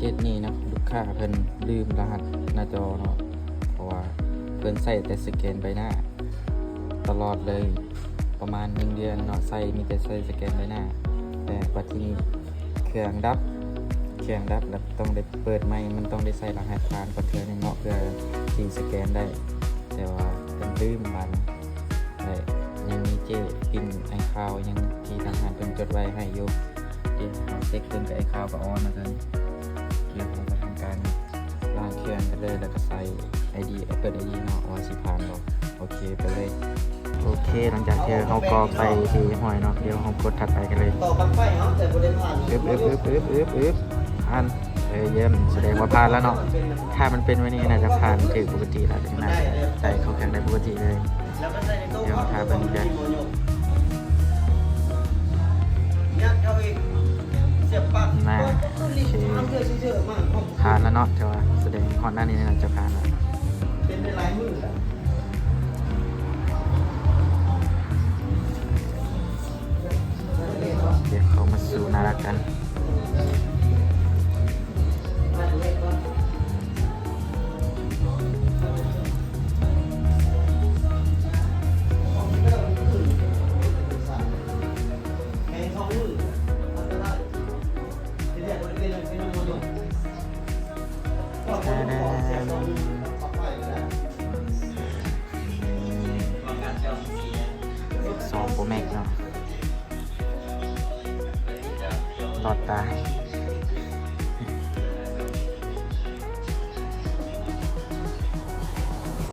ເຄສນີ້ເນາະ ລູກຄ້າເພິ່ນລືມລະຫັດໜ້າຈໍເນາະ ເພາະວ່າເພິ່ນໃຊ້ແຕ່ສະແກນໃບໜ້າຕະຫຼອດເລີຍ ປະມານໜຶ່ງເດືອນເນາະ ໃຊ້ ມີແຕ່ໃຊ້ສະແກນໃບໜ້າ ແຕ່ບັດທີນີ້ເຄື່ອງດັບ ເຄື່ອງດັບແລ້ວຕ້ອງໄດ້ເປີດໃໝ່ ມັນຕ້ອງໄດ້ໃສ່ລະຫັດຜ່ານກ່ອນເທື່ອໜຶ່ງເນາະ ເພື່ອຊິສະແກນໄດ້ ແຕ່ວ່າເພິ່ນລືມບາດນີ້ ແລະ ຍັງມີເຈ້ປິ່ນໄອຄາວ ຍັງທີ່ທາງຮ້ານເພິ່ນຈົດໄວ້ໃຫ້ຢູ່ ເດ ເຮົາເຊັກເບິ່ງກັບໄອຄາວກໍອອນແລ້ວເກີນ ດຽວເຮົາກໍທຳການລ້າງເຄື່ອງກັນເລີຍ ແລ້ວກໍໃສ່ໄອດີ Apple ໄອດີເນາະ ວ່າຊິຜ່ານບໍ່ ໂອເຄ ໄປເລີຍ ໂອເຄ ຫຼັງຈາກທີ່ເຮົາກອກໄປທີ່ຮຽບຮ້ອຍເນາະ ດຽວເຮົາກົດຖັດໄປກັນເລີຍ ຕໍ່ປັກໄຟເຮົາ ແຕ່ບໍ່ໄດ້ຜ່ານ ອຶບ ອຶບ ອຶບ ອຶບ ອຶບ ອຶບ ຜ່ານ ເອີ ຢ້ຽມ ສະແດງວ່າຜ່ານແລ້ວເນາະ ຖ້າມັນເປັນແບບນີ້ໜ້າຈະຜ່ານຖືກປົກກະຕິແລ້ວ ໜ້າຈະໃສ່ເຂົ້າເຄື່ອງໄດ້ປົກກະຕິເລີຍ ດຽວຖ້າເບິ່ງເດີ ນະ ໂອເຄ ຜ່ານແລ້ວເນາະ ແຕ່ວ່າສະແດງຮອດໜ້ານີ້ໜ້າຈະຜ່ານແລ້ວ ດຽວເຂົ້າມາສູ່ໜ້າລັດກັນ ສອງໂປຣແມັກເນາະ ຫຼອດຕາ